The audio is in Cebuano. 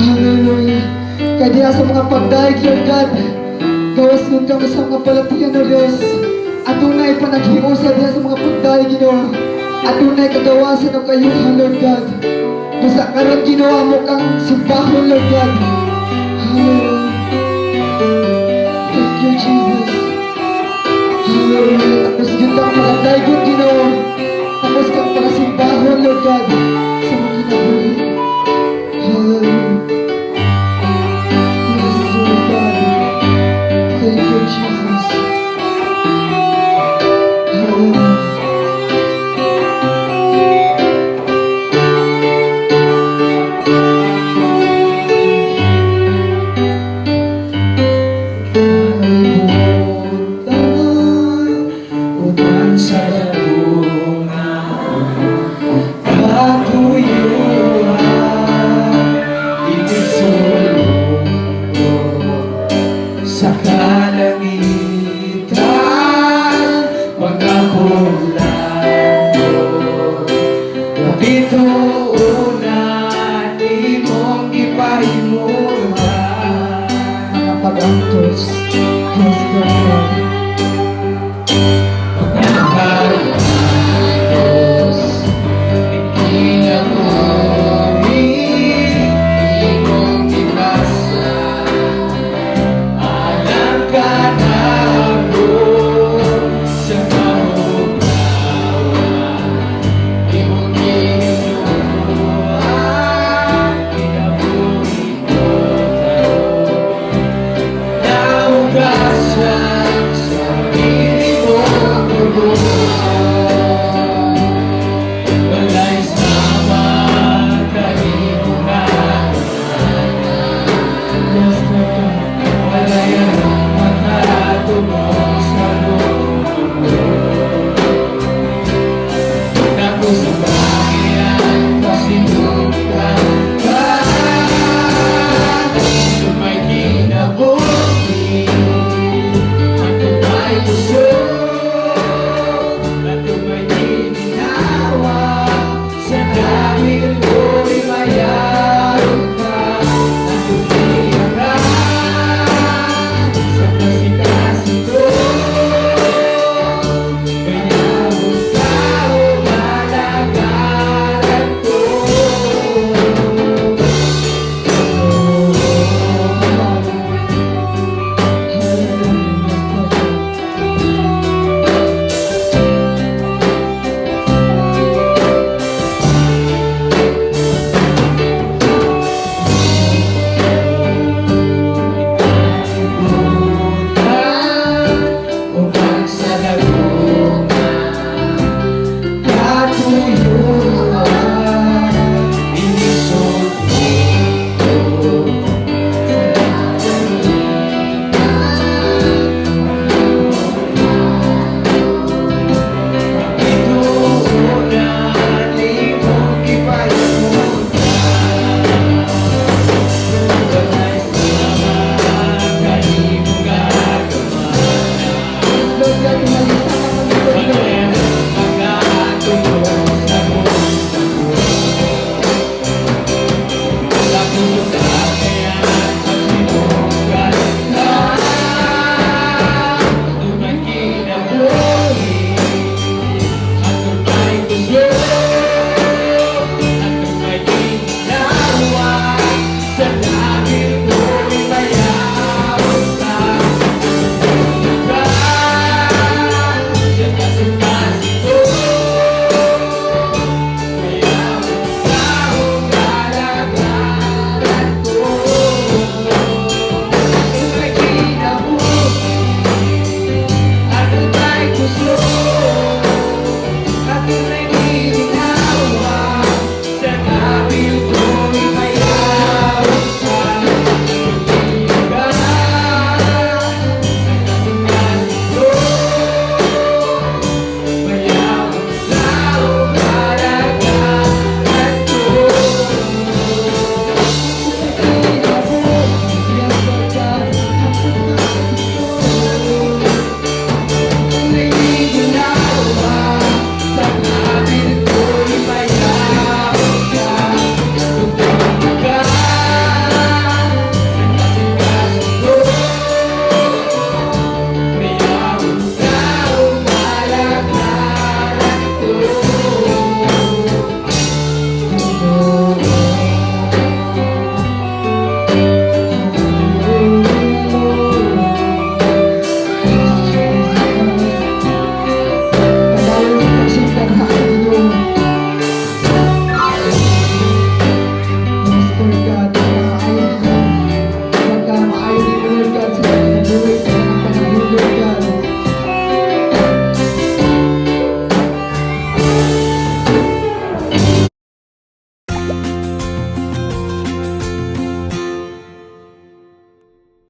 Hallelujah. Kaya diha sa mga pagdayeg, Lord God, gawas nun kami sa mga balatian, O Diyos. Adunay panaghiusa diha sa mga pagdayeg, Ginoo. Adunay kagawasan o kayuhan, Lord God. Busa karon, Ginoo, amo kang simbahon, Lord God. Hallelujah. Thank you, Jesus. Hallelujah. Tapos yun kang pagdaygon, Ginoo. Tapos kang pagasimbahon, Lord God, sa mga kinabuhi. Hallelujah. Yes, Lord God. Thank you, Jesus. Hallelujah. Kalibutan uban sa dagong katuyuan, inig sulong ko sa kalangitan, mga kulando kapituunan imong gipahimulan. Mga pag-antos. Yes, Lord God.